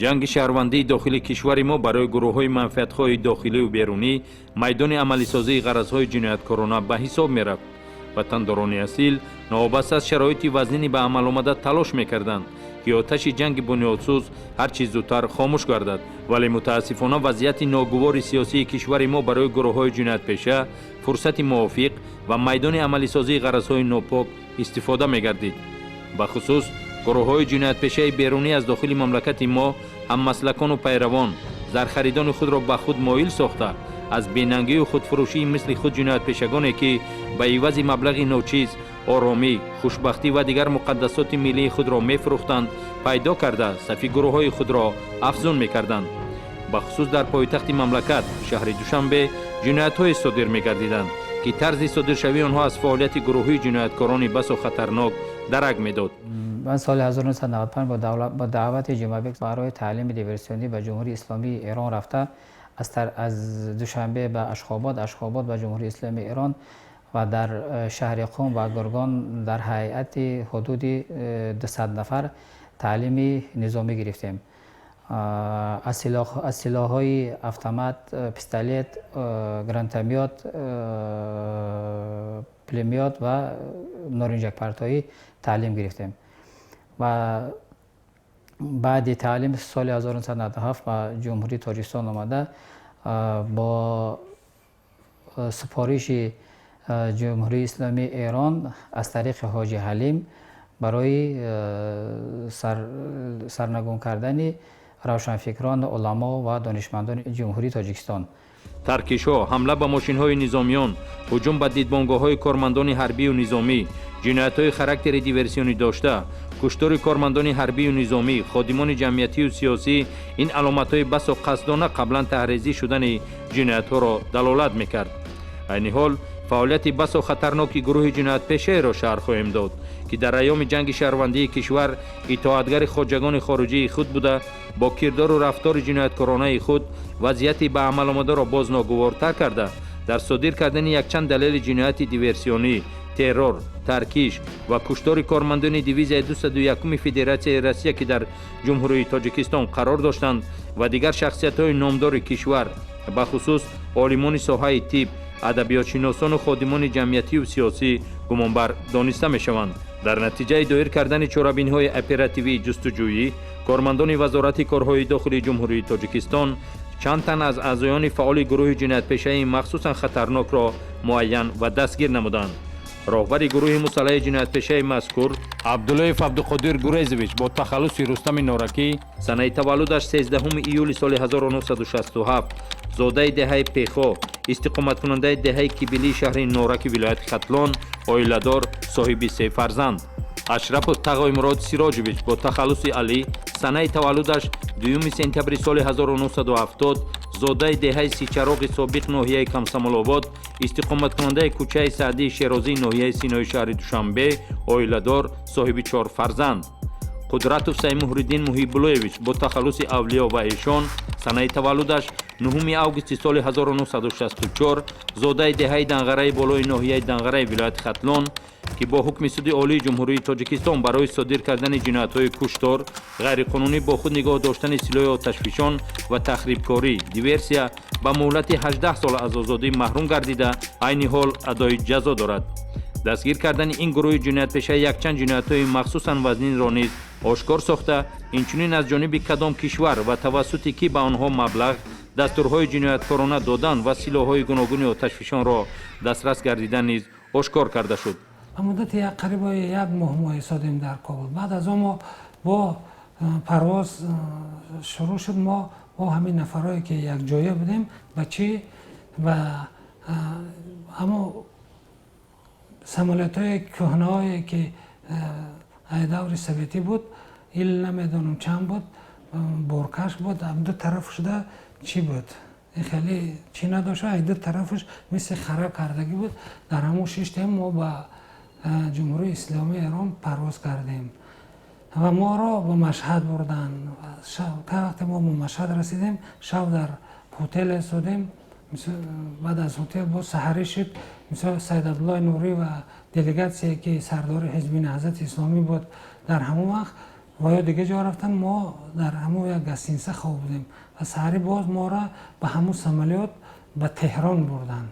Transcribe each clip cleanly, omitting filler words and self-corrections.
Ҷанги шаҳрвандии дохили кишвари мо барои гурӯҳҳои манфиатхоҳи дохилию берунӣ майдони амалисозии ғаразҳои ҷинояткорона ба ҳисоб мерафт. Ватандорони асил новобаста аз шароити вазнини ба амал омада талош мекарданд, ки оташи ҷанги бунёдсӯз ҳар чӣ зудтар хомӯш гардад, вале мутаассифона вазъияти ногувори сиёсии кишвари мо барои гурӯҳҳои ҷиноятпеша фурсати мувофиқ ва майдони амалисозии ғаразҳои нопок истифода мегардид. Бахусус гурӯҳҳои ҷиноятпешаи берунӣ аз дохили мамлакати мо ҳаммаслакону пайравон, зархаридони худро ба худ моил сохта, аз бенангию худфурӯшии мисли худ ҷиноятпешагоне, ки ба ивази маблағи ночиз оромӣ, хушбахтӣ ва дигар муқаддасоти миллии худро мефурӯхтанд, пайдо карда, сафи гурӯҳҳои худро афзун мекарданд. Бахусус дар пойтахти мамлакат, шаҳри Душанбе, ҷиноятҳое содир мегардиданд, ки тарзи содиршавии онҳо аз фаъолияти гурӯҳии ҷинояткорони басо хатарнок дарак медод. Ман соли 1995 бо даъвати Ҷумъабек барои таълими диверсионӣ ба Ҷумҳурии Исломии Эрон рафта, аз Душанбе ба Ашхобод, Ашхобод ба Ҷумҳурии Исломии Эрон ва дар шаҳри Қум ва Гургон дар ҳайати ҳудуди 200 нафар таълими низомӣ гирифтем. Аз силоҳҳои автомат, пистолет, гранатомёт, пулемёт ва норинҷакпартоӣ таълим гирифтем ва баъди таълим соли 1997 ба Ҷумҳурии Тоҷикистон омада, бо супориши Ҷумҳурии Исломии Эрон аз тариқи Ҳоҷи Ҳалим барои сарнагун кардани равшанфикрон, уламо ва донишмандони Ҷумҳурии Тоҷикистон. Таркишҳо, ҳамла ба мошинҳои низомиён, ҳуҷум ба дидбонгоҳҳои кормандони ҳарбию низомӣ, ҷиноятҳои характери диверсионӣ дошта, куштори кормандони ҳарбию низомӣ, ходимони ҷамъиятию сиёсӣ — ин аломатҳои басо қасдона қаблан таҳрезӣ шудани ҷиноятҳоро далолат мекард. Айни ҳол фаъолияти басо хатарноки гурӯҳи ҷиноятпешаеро шарҳ хоҳем дод, ки дар айёми ҷанги шаҳрвандии кишвар итоатгари хоҷагони хориҷии худ буда, бо кирдору рафтори ҷинояткоронаи худ вазъияти ба амал омадаро боз ногувортар карда, дар содир кардани якчанд далели ҷинояти диверсионӣ, террор, таркиш ва куштори кормандони дивизияи 201-уми Федератсияи Россия, ки дар Ҷумҳурии Тоҷикистон қарор доштанд, ва дигар шахсиятҳои номдори кишвар, бахусус олимони соҳаи тиб, адабиётшиносону ходимони ҷамъиятию сиёсӣ гумонбар дониста мешаванд. Дар натиҷаи доир кардани чорабиниҳои оперативии ҷустуҷӯӣ кормандони Вазорати корҳои дохилии Ҷумҳурии Тоҷикистон чанд тан аз аъзоёни фаъоли гурӯҳи ҷиноятпешаи махсусан хатарнокро муайян ва дастгир намуданд. Роҳбари гурӯҳи мусаллаҳи ҷиноятпешаи мазкур Абдуллоев Абдуқодир Гурезович бо тахаллуси Рустами Норакӣ, санаи таваллудаш 13 июли соли 1967, зодаи деҳаи Пехо, истиқоматкунандаи деҳаи Кибилии шаҳри Нораки вилояти Хатлон, оиладор, соҳиби се фарзанд. Ашрапов Тағоймурод Сироҷович бо тахаллуси Алӣ, санаи таваллудаш 2 сентябри соли 1970, зодаи деҳаи Сичароғи собиқ ноҳияи Комсомолобод, истиқоматкунандаи кӯчаи Саъдии Шерозии ноҳияи Синои шаҳри Душанбе, оиладор, соҳиби чор фарзанд. Қудратов Саймуҳриддин Муҳибуллоевич бо тахаллуси Авлиё ва Эшон, санаи таваллудаш 9 августи соли 1964, зодаи деҳаи Данғараи болои ноҳияи Данғараи вилояти Хатлон, ки бо ҳукми Суди Олии Ҷумҳурии Тоҷикистон барои содир кардани ҷиноятҳои куштор, ғайриқонунӣ бо худ нигоҳ доштани силоҳи оташфишон ва тахрибкорӣ, диверсия ба муҳлати 18 сол аз озодӣ маҳрум гардида, айни ҳол адои ҷазо дорад. Дастгир кардани ин гурӯҳи ҷиноятпешаи якчанд ҷиноятҳои махсусан вазнинро низ ошкор сохта, инчунин аз ҷониби кадом кишвар ва тавассути кӣ ба онҳо маблағ, дастурҳои ҷинояткорона додан ва силоҳҳои гуногуни оташфишонро дастрас гардидан низ ошкор карда шуд. Ба муддати як қариби як моҳ мо истодем дар Кобул. Баъд аз он мо бо парвоз шурӯъ шуд. Мо бо ҳамин нафарое, ки якҷоя будем, ба чӣ, ба ҳамо самолётҳои кӯҳнаое, ки даври советӣ буд, ил намедонам чанд буд, боркаш буд, ду тараф шуда чӣ буд, хеле чӣ надошт, ай ду тарафаш мисли хара кардагӣ буд. Дар ҳамон шиштем, мо ба Ҷумҳурии Исломии Эрон парвоз кардем ва моро ба Машҳад бурданд. Та вақте мо ба Машҳад расидем, шаб дар ҳотел истодем. Баъд аз ҳотел боз саҳарӣ шуд. Мисол, Сайид Абдуллои Нурӣ ва делегатсие, ки сардори Ҳизби Наҳзати Исломӣ буд дар ҳамон вақт. Ва ё дигар ҷо рафтан. Мо дар ҳамон як гостиница хоб будем ва саҳарӣ боз моро ба ҳамун самолёт ба Теҳрон бурданд.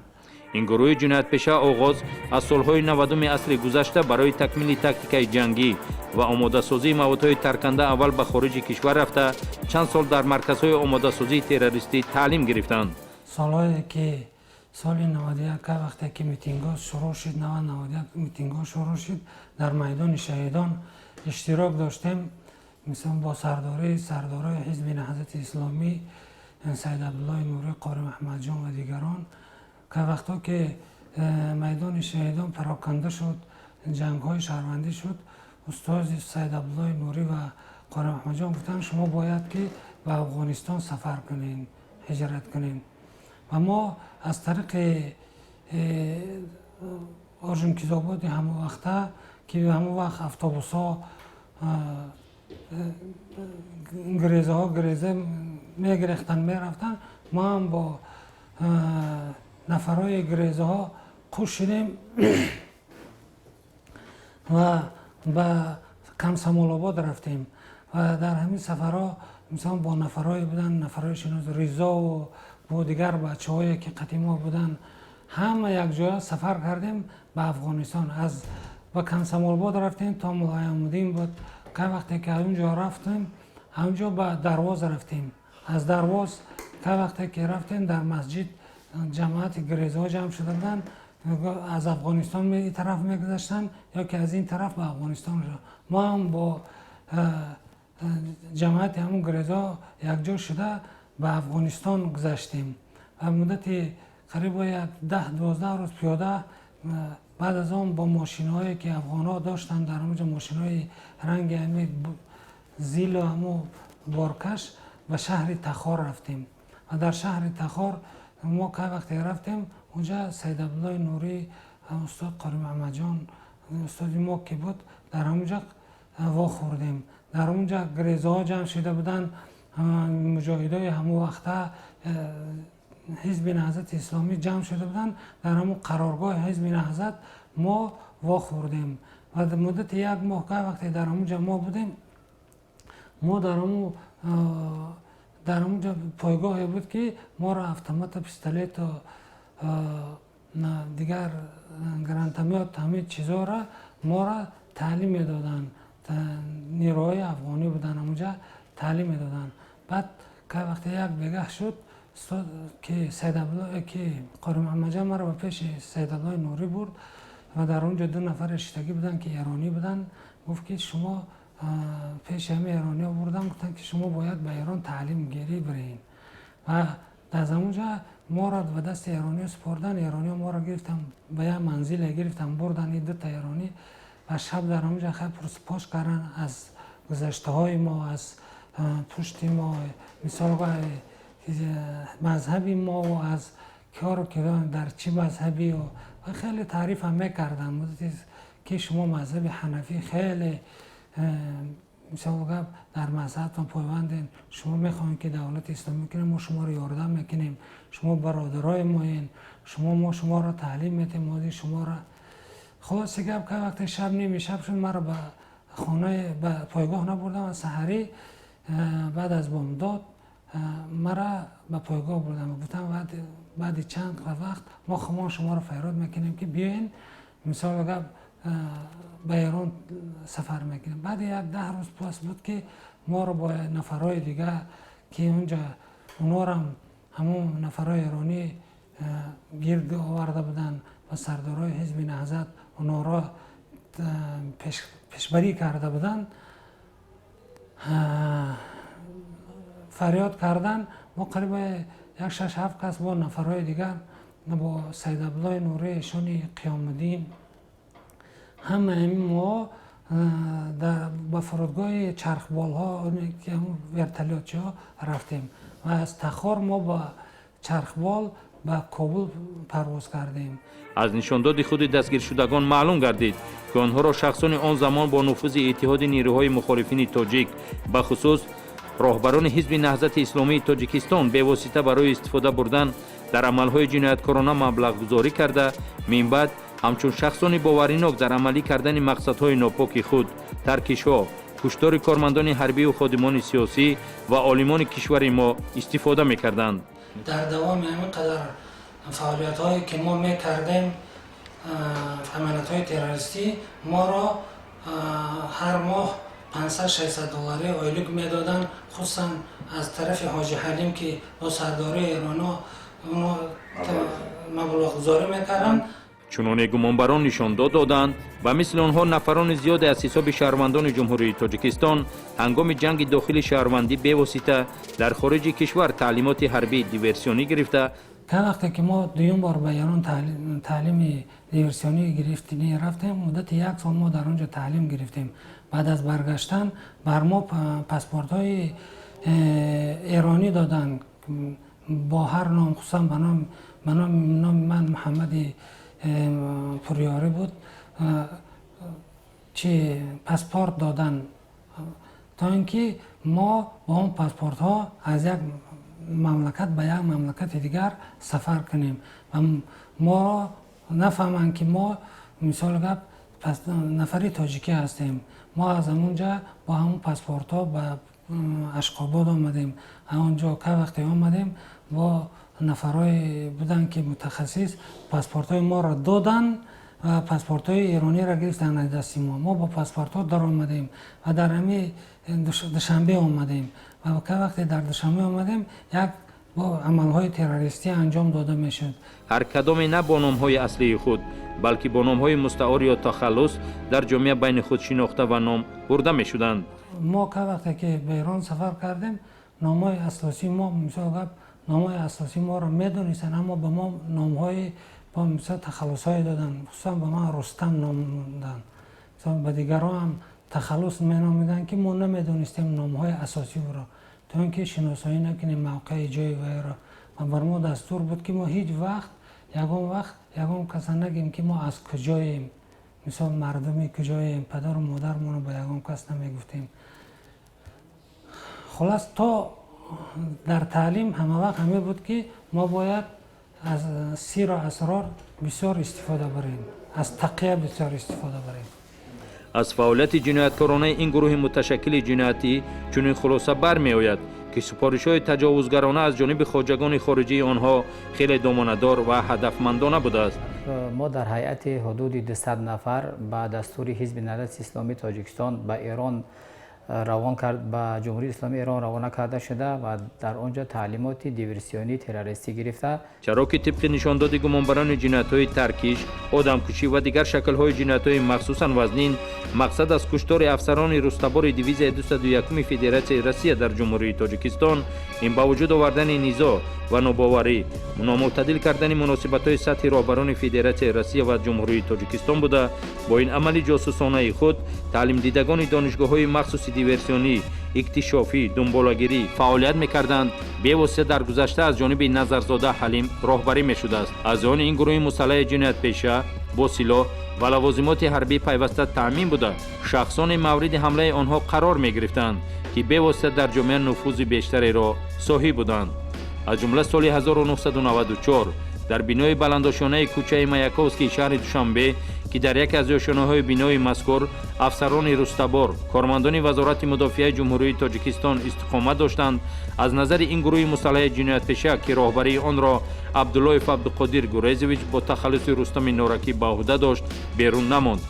Ин гурӯҳи ҷиноятпеша оғоз аз солҳои 90-уми асри гузашта барои такмили тактикаи ҷангӣ ва омодасозии маводҳои тарканда аввал ба хориҷи кишвар рафта, чанд сол дар марказҳои омодасозии террористӣ таълим гирифтанд. Солҳое ки соли 91, вақте ки митингҳо шурӯъ шуд, 90, 91 митингҳо шурӯъ шуд, дар Майдони Шаҳидон иштирок доштем, мисол, бо сардории сардорои Ҳизби Наҳзати Исломӣ, Саид Абдуллои Нурӣ, Қори Маҳмадҷон ва дигарон. Вақто ки Майдони Шаҳидон пароканда шуд, ҷангҳои шаҳрвандӣ шуд, устози Саид Абдуллои Нурӣ ва Қори Маҳмадҷон гуфтанд: «Шумо бояд ки ба Афғонистон сафар кунед, ҳиҷрат кунед». Ва мо аз тариқи Орджоникидзободи ҳамон вақта, ки ҳамон вақт автобусҳо грезаҳо греза мегирехтанд, мерафтанд, мо ҳам бо нафарҳои грезаҳо қуш шудем ва ба Комсомолобод рафтем. Ва дар ҳамин сафарҳо, мисол, бо нафарҳое буданд, нафарҳои шинос, Ризову бо дигар бачаҳое ки қати мо буданд, ҳама якҷоя сафар кардем ба Афғонистон. Аз ба Комсомолобод рафтем, то Мулоямуддин буд. Кай вақте ки аз он ҷо рафтем, ҳамҷо ба Дарвоз рафтем. Аз Дарвоз кай вақте ки рафтем, дар масҷид ҷамоати грезаҳо ҷамъ шуда буданд, аз Афғонистон ин тараф мегузаштанд ё ки аз ин тараф ба Афғонистон. Мо ҳам бо ҷамоати ҳамун грезаҳо якҷо шуда ба Афғонистон гузаштем ва муддати қарибо як 10-12 рӯз пиёда, баъд аз он бо мошинҳое ки афғонҳо доштанд дар ҳамонҷо, мошинҳои ранги ҳами Зилу ҳамо боркаш, ба шаҳри Тахор рафтем. Ва дар шаҳри Тахор мо кай вақте рафтем, онҷа Саид Абдуллои Нурӣ, устод Қори Маҳмадҷон, устоди мо ки буд, дар ҳамонҷа вохӯрдем. Дар онҷа грезаҳо ҷамъ шуда буданд, муҷоҳидои ҳамон вақта Ҳизби Наҳзати Исломӣ ҷамъ шуда буданд. Дар ҳамон қароргоҳи Ҳизби Наҳзат мо вохӯрдем ва муддати як моҳ кай вақте дар ҳамонҷа мо будем, мо дар ҳамонҷа пойгоҳе буд, ки моро автомату пистолету дигар гранатомёт, ҳамин чизҳоро моро таълим медоданд. Нерӯҳои афғонӣ буданд, ҳамонҷа таълим медоданд. Баъд кай вақте як бегаҳ шуд, ки Саидабдулло, ки Қори Муҳаммадҷон маро ба пеши Саидабдуллои Нурӣ бурд ва дар он ҷо ду нафар шиштагӣ буданд, ки эронӣ буданд. Гуфт ки шумо, пеши ҳамин эрониҳо бурдам, гуфтанд ки шумо бояд ба Эрон таълимгирӣ биред. Ва дар ҳамонҷа моро ба дасти эрониҳо супорданд. Эрониҳо моро гирифтанд, ба як манзиле гирифтанд, бурданд ин дута эронӣ ва шаб дар ҳамонҷа хеле пурсупош карданд аз гузаштаҳои мо, аз пушти мо, мисол, мазҳаби мо, аз кору дар чӣ мазҳабию, ва хеле таърифам мекарданд, ки шумо мазҳаби ҳанафӣ, хеле, мисол гап, дар мазҳабтон пойбандем, шумо мехоҳем ки давлати исломӣ кунем, мо шуморо ёрдам мекунем, шумо бародарои моен, шумо, мо шуморо таълим метем, мози шуморо. Хулоси гап, ка вақте шаб, ними шаб шуд, маро ба хонаи, ба пойгоҳ набурдам ва саҳарӣ баъд аз бомдод мара ба пойгоҳ бурдам. Гуфтам: «Баъди чанд вақт мо хумон шуморо фарёд мекунем, ки биёен, мисол гап, ба Эрон сафар мекунем». Баъди як 10 рӯз пас буд, ки моро бо нафарҳои дигар, ки онҷа онорам ҳамон нафарҳои эронӣ гирд оварда буданд ва сардорҳои Ҳизби Наҳзат онҳоро пешбарӣ карда буданд, фарёд карданд. Мо қариба як шаш ҳафт кас бо нафарҳои дигар, бо Саид Абдуллои Нурӣ, эшони Қиёмуддин, ҳама ҳамин мо ба фурудгоҳи чархболҳо, вертолётчиҳо рафтем ва аз Тахор мо ба чархбол ба Кобул парвоз кардем. Аз нишондоди худи дастгиршудагон маълум гардид, ки онҳоро шахсони он замон бо нуфузи Иттиҳоди нерӯҳои мухолифини тоҷик, бахусус роҳбарони Ҳизби Наҳзати Исломии Тоҷикистон, бевосита барои истифода бурдан дар амалҳои ҷинояткорона маблағгузорӣ карда, минбаъд ҳамчун шахсони боваринок дар амалӣ кардани мақсадҳои нопоки худ таркишҳо Куштори кормандони ҳарбию ходимони сиёсӣ ва олимони кишвари мо истифода мекарданд. Дар давоми ҳамин қадар фаъолиятҳое ки мо мекардем, амалиятҳои террористӣ, моро ҳар моҳ 500-600 доллари ойлик медоданд, хусусан аз тарафи Ҳоҷи Ҳалим, ки бо сардории эроно маблағгузорӣ мекарданд. Чуноне гумонбарон нишондод доданд, ба мисли онҳо нафарони зиёде аз ҳисоби шаҳрвандони Ҷумҳурии Тоҷикистон ҳангоми ҷанги дохили шаҳрвандӣ бевосита дар хориҷи кишвар таълимоти ҳарбии диверсионӣ гирифта. Та вақте ки мо дуюм бор ба Эрон таълими диверсионӣ гирифтинӣ рафтем, муддати як сол мо дар он ҷо таълим гирифтем. Баъд аз баргаштан бар мо паспортҳои эронӣ доданд бо ҳар ном, хусусан ба номи ман Муҳаммади Пурёрӣ буд, чи паспорт доданд, то ин ки мо бо он паспортҳо аз як мамлакат ба як мамлакати дигар сафар кунем ва моро нафаҳманд, ки мо, мисол гап, нафари тоҷикӣ ҳастем. Мо аз ҳамон ҷа бо ҳамон паспортҳо ба Ашқобод омадем. Он ҷо ка вақте омадем, бо нафарҳое буданд, ки мутахассис, паспортҳои моро доданд ва паспортҳои эрониро гирифтанд аз дасти мо. Мо бо паспортҳо даромадем ва дар ҳами Душанбе омадем ва ка вақте дар Душанбе омадем, як бо амалҳои террористӣ анҷом дода мешуд. Ҳар кадоме на бо номҳои аслии худ, балки бо номҳои мустаор ё тахаллус дар ҷомеа байни худ шинохта ва ном бурда мешуданд. Мо ка вақте ки ба Эрон сафар кардем, номҳои асосии мо, мисол гап, номҳои асосии моро медонистанд, аммо ба мо номҳои бо мисол тахаллусҳое доданд. Хусусан ба ман Рустам номданд, ба дигарон ҳам тахаллус меномиданд, ки мо намедонистем номҳои асосиро, то ин ки шиносоӣ накунем мавқеи ҷои вайро. Ва бар мо дастур буд, ки мо ҳеҷ вақт, ягон вақт, ягон каса нагем, ки мо аз куҷоем, мисол, мардуми куҷоем, падару модармонро ба ягон кас намегуфтем. Хулас, то дар таълим ҳама вақт ҳаме буд, ки мо бояд аз сиру асрор бисёр истифода барем, аз тақия бисёр истифода барем. Аз фаъолияти ҷинояткоронаи ин гурӯҳи муташаккили ҷиноятӣ чунин хулоса бармеояд, ки супоришҳои таҷовузгарона аз ҷониби хоҷагони хориҷии онҳо хеле домонадор ва ҳадафмандона будааст. Мо дар ҳайати ҳудуди 200 нафар ба дастури Ҳизби Наҳзати Исломии Тоҷикистон ба Эрон равон кард, ба Ҷумҳурии Исломии Эрон равона карда шуда ва дар он ҷо таълимоти диверсионии террористӣ гирифта. Чаро ки тибқи нишондоди гумонбарони ҷиноятҳои таркиш, одамкушӣ ва дигар шаклҳои ҷиноятҳои махсусан вазнин, мақсад аз куштори афсарони рустабори дивизияи 201 Федератсияи Россия дар Ҷумҳурии Тоҷикистон ин ба вуҷуд овардани низоъ ва нобоварӣ, номӯътадил кардани муносибатҳои сатҳи роҳбарони Федератсияи Россия ва Ҷумҳурии Тоҷикистон буда, бо ин амали ҷосусонаи худ таълимдидагони донишгоҳҳои махсуси диверсионӣ, иктишофӣ, дунболагирӣ фаъолият мекарданд, бевосита дар гузашта аз ҷониби Назарзода Ҳалим роҳбарӣ мешудааст. Аъзоёни ин гурӯҳи мусаллаҳи ҷиноятпеша бо силоҳ ва лавозимоти ҳарбӣ пайваста таъмин буда, шахсоне мавриди ҳамлаи онҳо қарор мегирифтанд, ки бевосита дар ҷомеа нуфузи бештареро соҳиб буданд. Аз ҷумла соли 1994 дар бинои баландошёнаи кӯчаи Маяковский шаҳри Душанбе, ки дар яке аз ошёнаҳои бинои мазкур афсарони рустабор, кормандони Вазорати мудофиаи Ҷумҳурии Тоҷикистон истиқомат доштанд, аз назари ин гурӯҳи мусаллаҳи ҷиноятпеша, ки роҳбарии онро Абдуллоев Абдуқодир Гурезович бо тахаллуси Рустами Норакӣ ба ӯҳда дошт, берун намонд.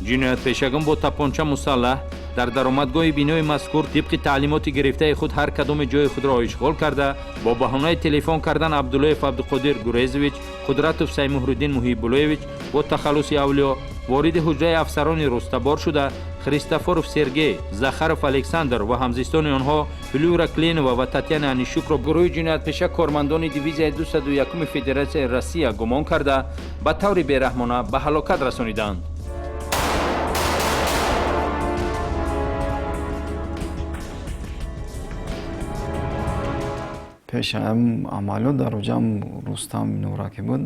Ҷиноятпешагон бо тапонча мусаллаҳ дар даромадгоҳи бинои мазкур тибқи таълимоти гирифтаи худ ҳар кадоми ҷои худро ишғол карда, бо баҳонаи телефон кардан Абдуллоев Абдуқодир Гурезович, Қудратов Саймуҳриддин Муҳибуллоевич бо тахаллуси Авлиё вориди ҳуҷраи афсарони рустабор шуда, Христофоров Сергей, Захаров Александр ва ҳамзистони онҳо Флюра Кленова ва Татьяна Анишукро гурӯҳи ҷиноятпеша кормандони дивизияи 201 Федератсияи Россия гумон карда, ба таври бераҳмона ба ҳалокат расониданд. Пеши амалиёт дар оҷам Рустам Нуракӣ буд,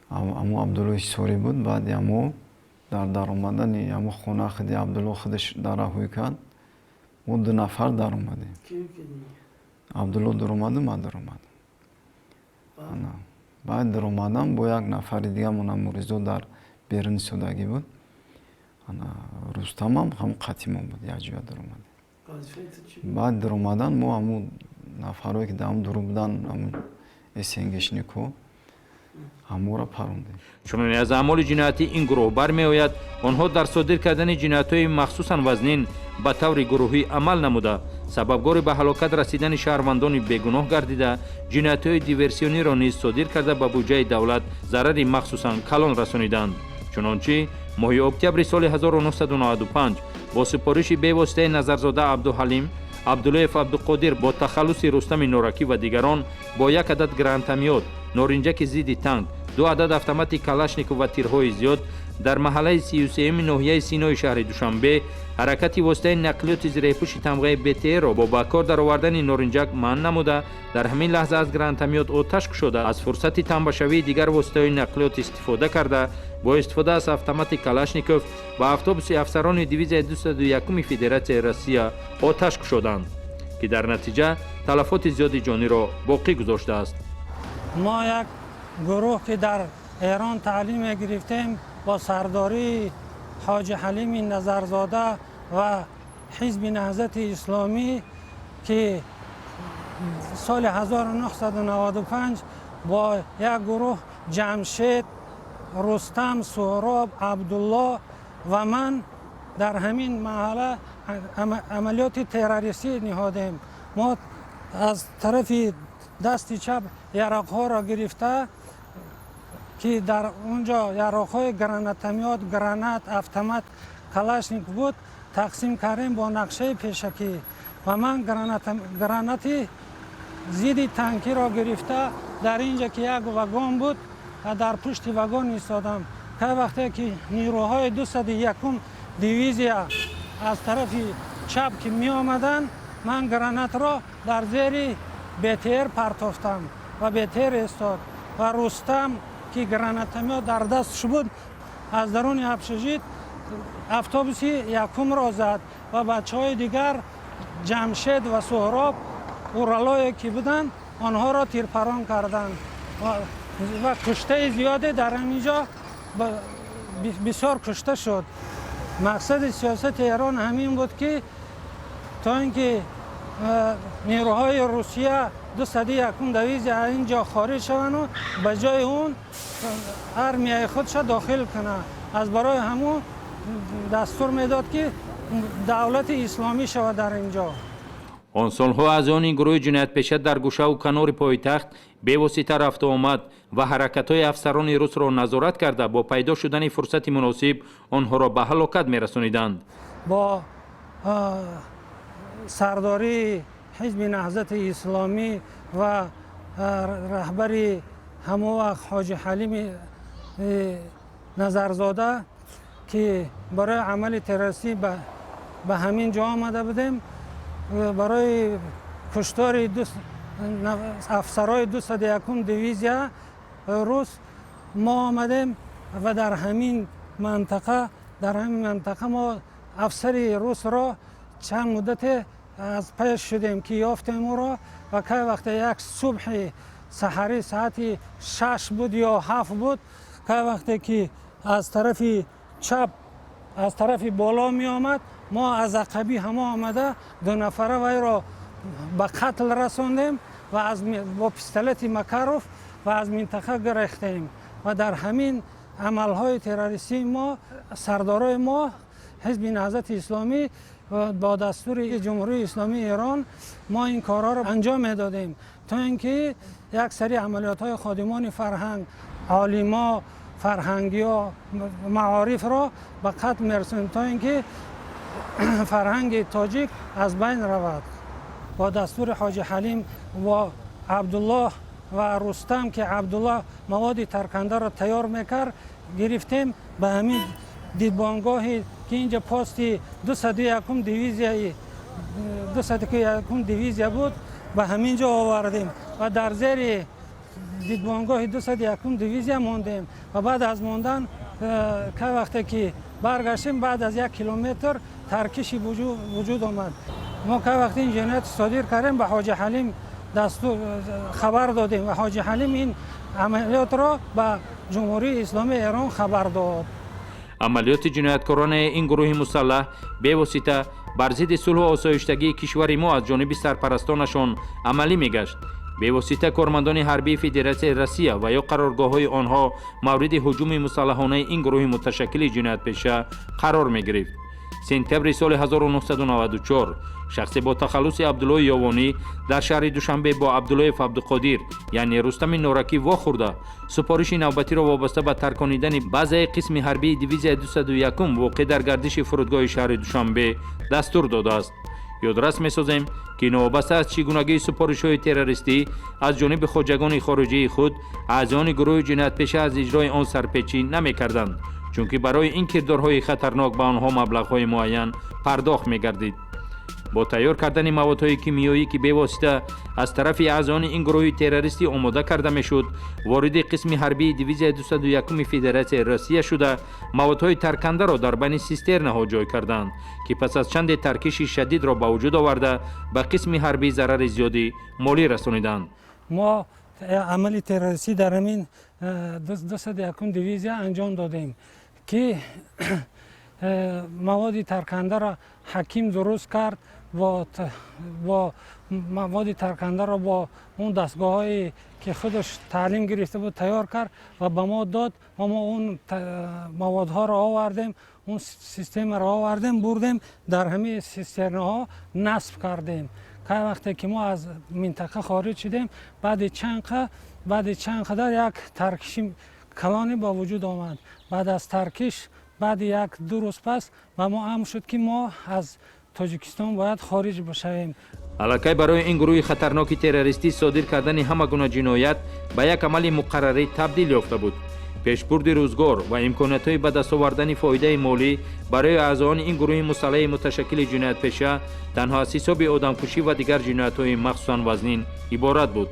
амо Абдулло Ҳисорӣ буд. Баъди амо дар даромадани амо хона худи Абдулло худаш дараҳӯй кард. Мо ду нафар даромадем, Абдулло даромаду ман даромадам. Баъд даромадам, бо як нафари дига, Муризо, дар берун истодагӣ буд. Ана Рустамам ҳам қатъи мо буд, якҷоя даромадем. Баъд даромадан мо ҳамун нафарое ки дар ҳамун дуру будан, ҳамун СНГшнико, ҳаморо парондем. Чуноне аз аъмоли ҷиноятӣ ин гурӯҳ бармеояд, онҳо дар содир кардани ҷиноятҳои махсусан вазнин ба таври гурӯҳӣ амал намуда, сабабгори ба ҳалокат расидани шаҳрвандони бегуноҳ гардида, ҷиноятҳои диверсиониро низ содир карда, ба буҷаи давлат зарари махсусан калон расониданд. Чунончи моҳи октябри соли 1995 бо супориши бевоситаи Назарзода Абдуҳалим, Абдуллоев Абдуқодир бо тахаллуси Рустами Норакӣ ва дигарон бо як адад гранатомёт, норинҷаки зидди танк, ду адад автомати Калашников ва тирҳои зиёд дар маҳаллаи 33-юми ноҳияи Синои шаҳри Душанбе ҳаракати воситаи нақлиёти зиреҳпӯши тамғаи БТР-ро бо ба кор даровардани норинҷак манъ намуда, дар ҳамин лаҳза аз гранатомёт оташ кушода, аз фурсати тамбашавии дигар воситаҳои нақлиёт истифода карда, бо истифода аз автомати Калашников ба автобуси афсарони дивизияи 201-уми Федератсияи Россия оташ кушоданд, ки дар натиҷа талафоти зиёди ҷониро боқӣ гузоштааст. Мо як гурӯҳ, ки дар Эрон таълим мегирифтем, бо сардории Ҳоҷи Ҳалими Назарзода ва Ҳизби Наҳзати Исломӣ, ки соли 1995 бо як гурӯҳ, Ҷамшед, Рустам, Суҳроб, Абдулло ва ман, дар ҳамин маҳалла амалиёти террористӣ ниҳодем. Мо аз тарафи дасти чап яроқҳоро гирифта, ки дар он ҷо яроқҳои гранатомёт, гранат, автомат Калашников буд, тақсим кардем бо нақшаи пешакӣ. Ва ман гранати зидди танкиро гирифта, дар ин ҷо, ки як вагон буд, ва дар пушти вагон истодам. Кай вақте ки нирӯҳои 201-ум дивизия аз тарафи чап ки меомаданд, ман гранатро дар зери БТР партофтам ва БТР истод. Ва Рустам, ки гранатомёт дар дастш буд, аз даруни общежит автобуси якумро зад ва бачаҳои дигар, Ҷамшед ва Суҳроб, Уралое ки буданд, онҳоро тирпарон карданд ва куштаи зиёде дар ҳамин ҷо, бисёр кушта шуд. Мақсади сиёсати Эрон ҳамин буд, ки то ин ки нерӯҳои Русия, 201-ум дивизия, ин ҷо хориҷ шаванду ба ҷои он армияи худша дохил кунад. Аз барои ҳамун дастур медод, ки давлати исломӣ шавад дар ин ҷо. Он солҳо аъзоёни гурӯҳи ҷиноятпеша дар гӯшаву канори пойтахт бевосита рафтуомад ва ҳаракатҳои афсарони русро назорат карда, бо пайдо шудани фурсати муносиб онҳоро ба ҳалокат мерасониданд. Бо сардории Ҳизби Наҳзати Исломӣ ва раҳбари ҳамон вақт Ҳоҷи Ҳалими Назарзода, ки барои амали террористӣ ба ҳамин ҷо омада будем, барои куштори афсарои 201-ум дивизия рус мо омадем. Ва дар ҳамин мантақа мо афсари русро чанд муддате аз пеш шудем, ки ёфтем ӯро. Ва кай вақте як субҳи саҳарӣ, соати 6 буд ё 7 буд, кай вақте ки аз тарафи чап, аз тарафи боло меомад, мо аз ақабӣ ҳамо омада, ду нафара вайро ба қатл расондем ва бо пистолети Макаров ва аз минтақа гирехтем. Ва дар ҳамин амалҳои террористии мо сардорои мо, Ҳизби Наҳзати Исломӣ, бо дастури Ҷумҳурии Исломии Эрон мо ин корҳоро анҷом медодем, то ин ки як сари амалиётҳои ходимони фарҳанг, олимо, фарҳангиё, маорифро ба қатл мерасонем, то ин ки фарҳанги тоҷик аз байн равад. Бо дастури Ҳоҷи Ҳалим бо Абдуллоҳ ва Рустам, ки Абдуллоҳ маводи таркандаро тайёр мекард, гирифтем, ба ҳамин дидбонгоҳе, ки инҷа пости 201-ум дивизияи, 201-ум дивизия буд, ба ҳамин ҷо овардем ва дар зери дидбонгоҳи 201-ум дивизия мондем. Ва баъд аз мондан, кай вақте ки баргаштем, баъд аз 1 километр таркиши вуҷуд омад. Мо кай вақте ин ҷиноят содир кардем, ба Ҳоҷи Ҳалим дастур хабар додем ва Ҳоҷи Ҳалим ин амалиётро ба Ҷумҳурии Исломии Эрон хабар дод. Амалиёти ҷинояткоронаи ин гурӯҳи мусаллаҳ бевосита бар зидди сулҳу осоиштагии кишвари мо аз ҷониби сарпарастонашон амалӣ мегашт. Бевосита кормандони ҳарбии Федератсияи Россия ва ё қароргоҳҳои онҳо мавриди ҳуҷуми мусаллаҳонаи ин гурӯҳи муташаккили ҷиноятпеша қарор мегирифт. Сентябри соли 1994 шахсе бо тахаллуси Абдуллои Ёвонӣ дар шаҳри Душанбе бо Абдуллоев Абдуқодир, яъне Рустами Норакӣ, вохӯрда, супориши навбатиро вобаста ба тарконидани баъзеи қисми ҳарбии дивизияи 201 воқеъ дар гардиши фурудгоҳи шаҳри Душанбе дастур додааст. Ёдрас месозем, ки новобаста аз чӣ гунагии супоришҳои террористӣ аз ҷониби хоҷагони хориҷии худ, аъзоёни гурӯҳи ҷиноятпеша аз иҷрои он сарпечӣ намекарданд, чунки барои ин кирдорҳои хатарнок ба онҳо маблағҳои муайян пардохт мегардид. Бо тайёр кардани маводҳои кимиёӣ, ки бевосита аз тарафи аъзоёни ин гурӯҳи террористӣ омода карда мешуд, вориди қисми ҳарбии дивизияи 201 Федератсияи Россия шуда, маводҳои таркандаро дар байни систернаҳо ҷой карданд, ки пас аз чанде таркиши шадидро ба вуҷуд оварда, ба қисми ҳарбӣ зарари зиёди молӣ расониданд. Мо амали террористӣ дар ҳамин 201 дивизия анҷом додем, ки маводи таркандаро ҳаким дуруст кард, бо маводи таркандаро бо он дастгоҳҳое ки худаш таълим гирифта буд тайёр кард ва ба мо дод, ва мо он маводҳоро овардем, он системаро овардем, бурдем, дар ҳамаи систернаҳо насб кардем. Кай вақте ки мо аз минтақа хориҷ шудем, баъди чанд қадар як таркиши калоне ба вуҷуд омад. Баъд аз таркиш, баъди 1-2 рӯз пас ба мо амр шуд, ки мо аз Тоҷикистон бояд хориҷ бошавем. Аллакай барои ин гурӯҳи хатарноки террористӣ содир кардани ҳама гуна ҷиноят ба як амали муқаррарӣ табдил ёфта буд. Пешбурди рӯзгор ва имкониятҳои ба даст овардани фоидаи молӣ барои аъзоёни ин гурӯҳи мусаллаҳи муташаккили ҷиноятпеша танҳо аз ҳисоби одамкушӣ ва дигар ҷиноятҳои махсусан вазнин иборат буд.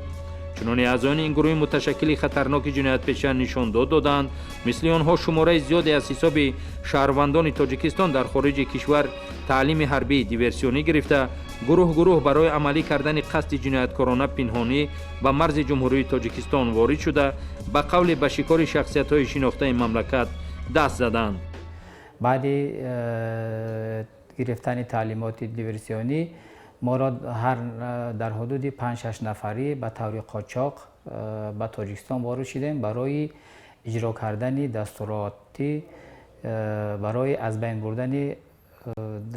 Чунони аъзоёни ин гурӯҳи муташаккили хатарноки ҷиноятпеша нишондод доданд, мисли онҳо шумораи зиёде аз ҳисоби шаҳрвандони Тоҷикистон дар хориҷи кишвар таълими ҳарбии диверсионӣ гирифта, гурӯҳ-гурӯҳ барои амалӣ кардани қасди ҷинояткорона пинҳонӣ ба марзи Ҷумҳурии Тоҷикистон ворид шуда, ба қавли ба шикори шахсиятҳои шинохтаи мамлакат даст заданд. Баъди гирифтани таълимоти диверсионӣ моро ҳар дар ҳудуди 5-6 нафарӣ ба таври қочоқ ба Тоҷикистон ворид шудем барои иҷро кардани дастуроти барои аз байн бурдани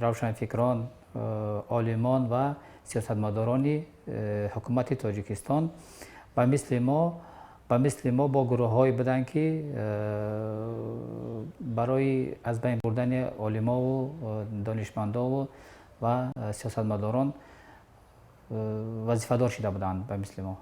равшанфикрон, олимон ва сиёсатмадорони ҳукумати Тоҷикистон. Ба мисли мо бо гурӯҳҳое буданд, ки барои аз байн бурдани олимову донишмандову ва сиёсатмадорон вазифадор шуда буданд ба мисли мо.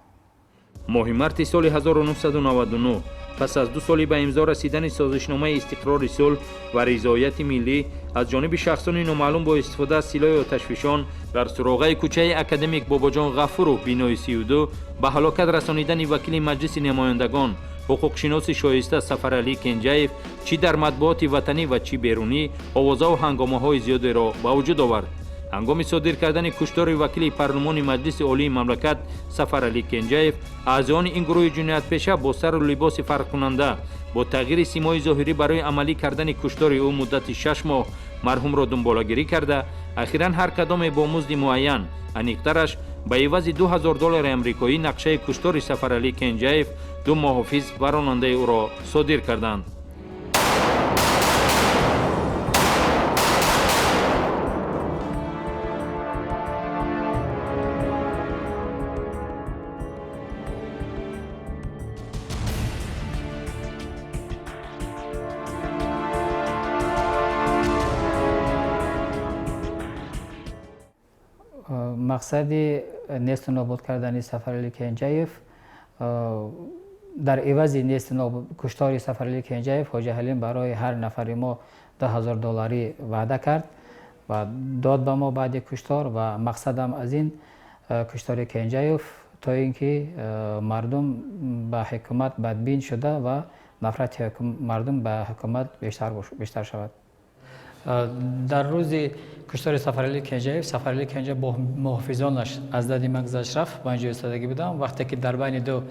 Моҳи марти соли 1999, пас аз 2 соли ба имзо расидани созишномаи истиқрори сулҳ ва ризояти миллӣ, аз ҷониби шахсони номаълум бо истифода аз силоҳи оташфишон дар суроғаи кӯчаи академик Бобоҷон Ғафуров, бинои 32, ба ҳалокат расонидани вакили Маҷлиси намояндагон, ҳуқуқшиноси шоиста Сафаралӣ Кенҷаев, чӣ дар матбуоти ватанӣ ва чӣ берунӣ овозаву ҳангомаҳои зиёдеро ба вуҷуд овард. Ҳангоми содир кардани куштори вакили парлумони Маҷлиси Олии мамлакат Сафаралӣ Кенҷаев, аъзоёни ин гурӯҳи ҷиноятпеша бо сару либоси фарқкунанда, бо тағйири симои зоҳирӣ барои амалӣ кардани куштори ӯ муддати 6 моҳ марҳумро дунболагирӣ карда, ахиран ҳар кадоме бо музди муайян, аниқтараш ба ивази 2000 доллари амрикоӣ, нақшаи куштори Сафаралӣ Кенҷаев, 2 муҳофиз ва ронандаи ӯро содир карданд. Мақсади несту нобуд кардани Сафаралӣ Кенҷаев, дар ивази несту куштори Сафаралӣ Кенҷаев, Ҳоҷи Ҳалим барои ҳар нафари мо 2000 долларӣ ваъда кард ва дод ба мо баъди куштор. Ва мақсадам аз ин куштори Кенҷаев то ин ки мардум ба ҳукумат бадбин шуда ва нафрати мардум ба ҳукумат бештар шавад. Дар рӯзи куштори Сафаралӣ Кенҷаев, Сафаралӣ Кенҷаев бо муҳофизонаш аз дади ман гузашт рафт, ба инҷо истодагӣ будам. Вақте ки дар байни ду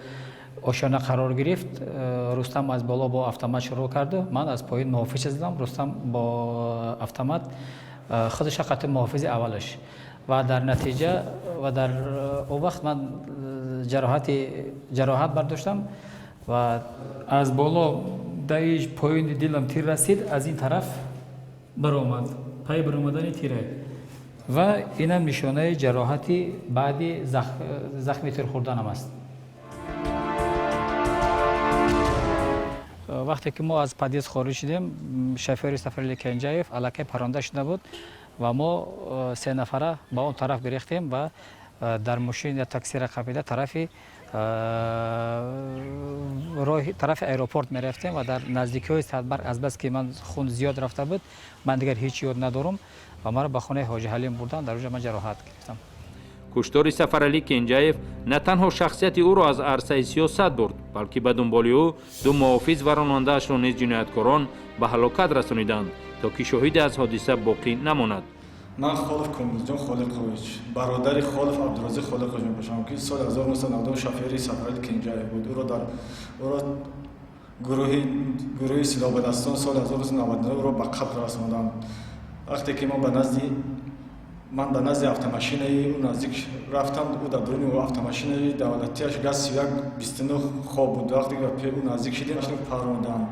ошёна қарор гирифт. Рустам аз боло бо автомат шурӯъ карду, ман аз поин муҳофиз задам. Рустам бо автомат худаш қати муҳофизи аввалаш ва дар натиҷа ва дар он вақт ман ҷароҳат бардоштам ва аз боло даи поини дилам тир расид, аз ин тараф баромад, пай баромадани тира, ва инам нишонаи ҷароҳати баъди захми тир хӯрданам аст. Вақте ки мо аз подъезд хориҷ шудем, шофёри Сафарали Кенҷаев аллакай паронда шуда буд ва мо се нафара ба он тараф гирехтем ва дар мошин я таксира қапида тарафи тарафи аэропорт мерафтем ва дар наздикиҳои Садбарг, азбаски ман хун зиёд рафта буд, ман дигар ҳеҷ ёд надорам ва маро ба хонаи Ҳоҷи Ҳалим бурданд. Дар онҷо ман ҷароҳат гирифтам. Куштори Сафаралӣ Кенҷаев на танҳо шахсияти ӯро аз арсаи сиёсат бурд, балки ба дунболи ӯ ду муҳофиз ва ронандаашро низ ҷинояткорон ба ҳалокат расониданд, то ки шоҳиде аз ҳодиса боқӣ намонад. Ман Холов Комилҷон Холиқович, бародари Холов Абдуразиқ Холиқович мебошам, ки соли 1992 шофёри Сафарали Кенҷаев буд. Ӯро гурӯҳи силоҳбадастон соли 1999 ӯро ба қатл расонданд. Вақте ки ман ба назди автомашинаи ӯ наздик рафтам, ӯ дар дуруни автомашинаи давлатиаш ГАЗ 3129 хоб буд. Вақте ки ба ӯ наздик шидем, паронданд.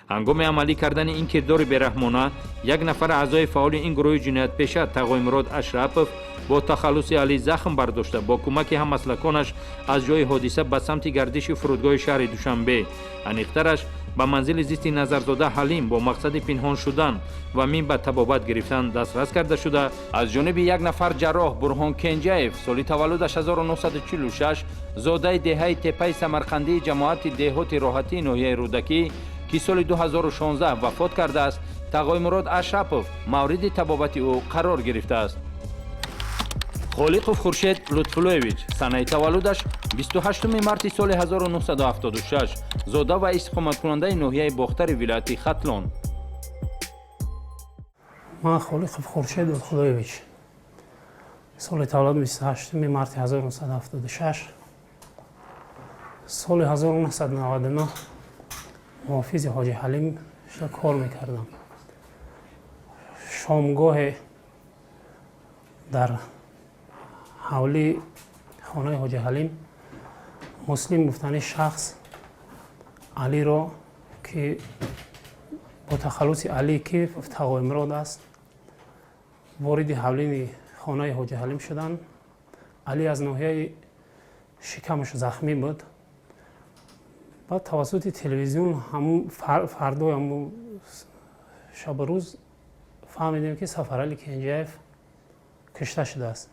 Ҳангоми амалӣ кардани ин кирдори бераҳмона як нафар аъзои фаъоли ин гурӯҳи ҷиноятпеша Тағоимурод Ашрапов бо тахаллуси Алӣ захм бардошта, бо кӯмаки ҳаммаслаконаш аз ҷои ҳодиса ба самти гардиши фурудгоҳи шаҳри Душанбе, аниқтараш ба манзили зисти Назарзода Ҳалим бо мақсади пинҳон шудан ва мин ба табобат гирифтан дастрас карда шуда, аз ҷониби як нафар ҷарроҳ Бурҳон Кенҷаев, соли таваллудаш 1946, зодаи деҳаи Тепаи Самарқандии ҷамоати деҳоти Роҳатии ноҳияи Рӯдакӣ, ки соли 2016 вафот кардааст, Тағоимурод Ашрапов мавриди табобати ӯ қарор гирифтааст. Холиқов Хуршед Лутфуллоевич, санаи таваллудаш 28 марти соли 1976, зода ва истиқоматкунандаи ноҳияи Бохтари вилояти Хатлон. Ман Холиқов Хуршед Лутфуллоевич, соли таваллуд 28 марти 1976, соли 1999 муҳофизи Ҳоҷи Ҳалим кор мекардам. Шомгоҳе дар ҳавлии хонаи Ҳоҷи Ҳалим Муслим гуфтани шахс Алиро, ки бо тахаллуси Али, ки Тағоимурод аст, вориди ҳавлии хонаи Ҳоҷи Ҳалим шуданд. Али аз ноҳияи шикамаш захмӣ буд. Баъд тавассути телевизион ҳамун фардои ҳамун шабу рӯз фаҳмидем, ки Сафарали Кенҷаев кушта шудааст.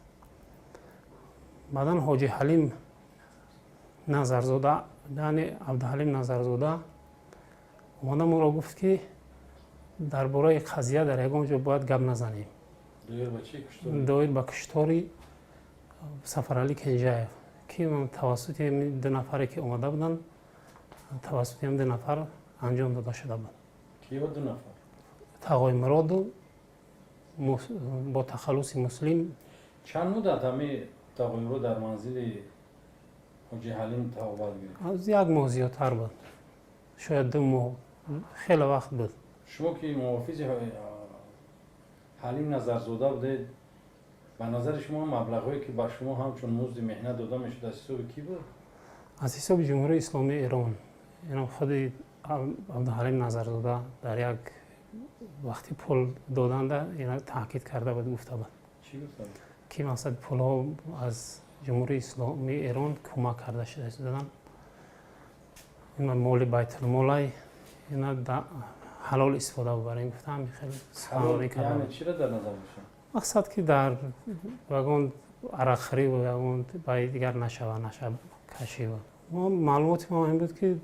Баъдан Ҳоҷи Ҳалим Назарзода, яъне Абдуҳалим Назарзода, омада моро гуфт, ки дар бораи қазия дар ягон ҷо бояд гап назанем, доир ба куштори Сафарали Кенҷаев, ки тавассути ду нафаре, ки омада буданд, тавассути ҳам ду нафар анҷом дода шуда буд. Тағоимуроду бо тахаллуси Муслим. Чанд муддат ҳами Тағоимурод дар манзили Ҳоҷи Ҳалим табобат гирифт? Аз як моҳ зиёдтар буд, шояд 2 моҳ, хеле вақт буд. Шумо ки муҳофизи Ҳалим Назарзода будед, ба назари шумо маблағҳое, ки ба шумо ҳамчун музди меҳнат дода мешуд, аз ҳисоби кӣ буд? Аз ҳисоби Ҷумҳурии Исломии Эрон. Инам худи Абдуҳалим Назарзода дар як вақти пул доданда ина таъкид карда буд, гуфта буд, ки мақсад пулҳо аз Ҷумҳурии Исломии Эрон кӯмак карда шуда доданд. Ина моли байтулмолай, ина ҳалол истифода бубарем, гуфтам. Хеле суханронӣ кардам. Мақсад ки дар ягон арақхӯрӣ ягон баи дигар нашава, наша кашӣ. Маълумоти мо ин буд, ки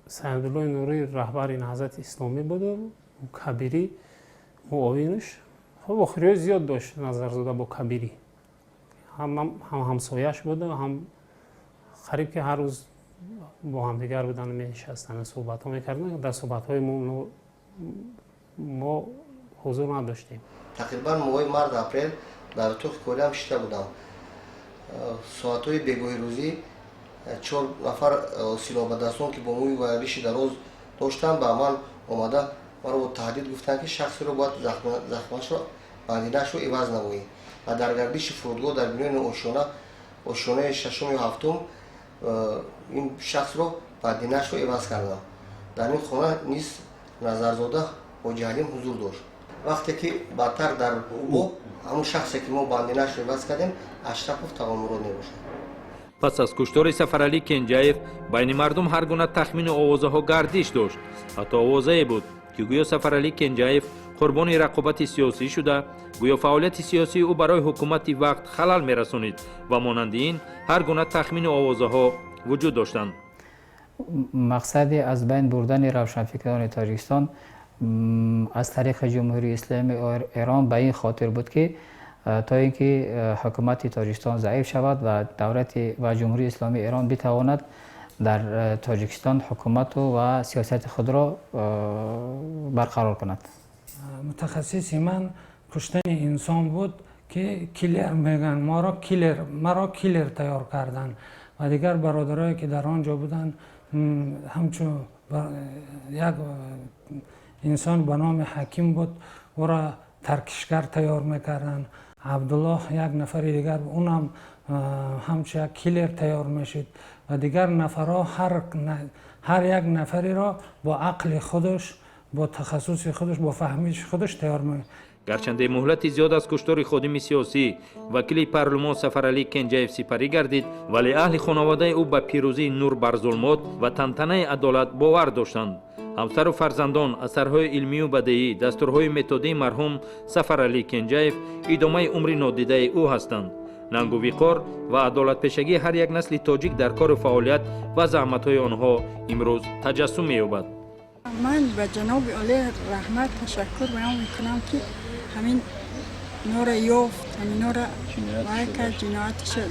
Саидуллои Нурӣ раҳбари Наҳзати Исломӣ буду Кабирӣ муовинаш. Хоб, охириҳои зиёд дошт Назарзода бо Кабирӣ, ҳам ҳамсояш буду, ҳам қариб ки ҳар рӯз бо ҳамдигар буданд, менишастанд, суҳбатҳо мекарданд. Дар суҳбатҳои мо ҳузур надоштем. Тақрибан моҳи март апрел дар утоқи кориам шита будам. Соатҳои бегоҳи рӯзӣ Чор нафар силоҳбадастон, ки бо мӯй ва риши дароз доштанд, ба ман омада, маро бо таҳдид гуфтанд, ки шахсеро бояд захмашро, бандинашро иваз намоӣ. Ва дар гардиши фурудгоҳ, дар бинои ошёна, ошёнаи шашум ё ҳафтум, ин шахсро бандинашро иваз кардам. Дар ин хона низ Назарзода Ҳоҷиҳалим ҳузур дошт. Вақте ки баъдтар дар ӯ ҳамун шахсе, ки мо бандинашро иваз кардем, Ашрафов Тағомурод мебошад. Пас аз куштори Сафаралӣ Кенҷаев байни мардум ҳар гуна тахмину овозаҳо гардиш дошт. Ҳатто овозае буд, ки гӯё Сафаралӣ Кенҷаев қурбони рақобати сиёсӣ шуда, гӯё фаъолияти сиёсии ӯ барои ҳукумати вақт халал мерасонид ва монанди ин ҳар гуна тахмину овозаҳо вуҷуд доштанд. Мақсади аз байн бурдани равшанфикрони Тоҷикистон аз тариқи Ҷумҳурии Исломии Эрон ба ин хотир буд, ки то ин ки ҳукумати Тоҷикистон заиф шавад ва давлати ва Ҷумҳурии Исломии Эрон битавонад дар Тоҷикистон ҳукумату ва сиёсати худро барқарор кунад. Мутахассиси ман куштани инсон буд, ки киллер мегӯянд моро, киллер, маро киллер тайёр карданд ва дигар бародарое, ки дар он ҷо буданд. Ҳамчун як инсон ба номи Ҳаким буд, ӯро таркишгар тайёр мекарданд. Абдуллоҳ, як нафари дигар, унам ҳамчун як киллер тайёр мешуд ва дигар нафарҳо. Ҳар як нафареро бо ақли худаш, бо тахассуси худаш, бо фаҳмиши худаш тайёр. Гарчанде муҳлати зиёд аз куштори ходими сиёсӣ, вакили парлумон Сафаралӣ Кенҷаев сипарӣ гардид, вале аҳли хонаводаи ӯ ба пирӯзии нур бар зулмот ва тантанаи адолат бовар доштанд. Ҳамсару фарзандон, асарҳои илмию бадеӣ, дастурҳои методии марҳум Сафаралӣ Кенҷаев идомаи умри нодидаи ӯ ҳастанд. Нангу виқор ва адолатпешагии ҳар як насли тоҷик дар кору фаъолият ва заҳматҳои онҳо имрӯз таҷассум меёбад. Ман ба ҷаноби олӣ раҳмат, ташаккур баён мекунам, ки ҳамин инора ёфт, ҳаминора вай кард, ҷинояташа.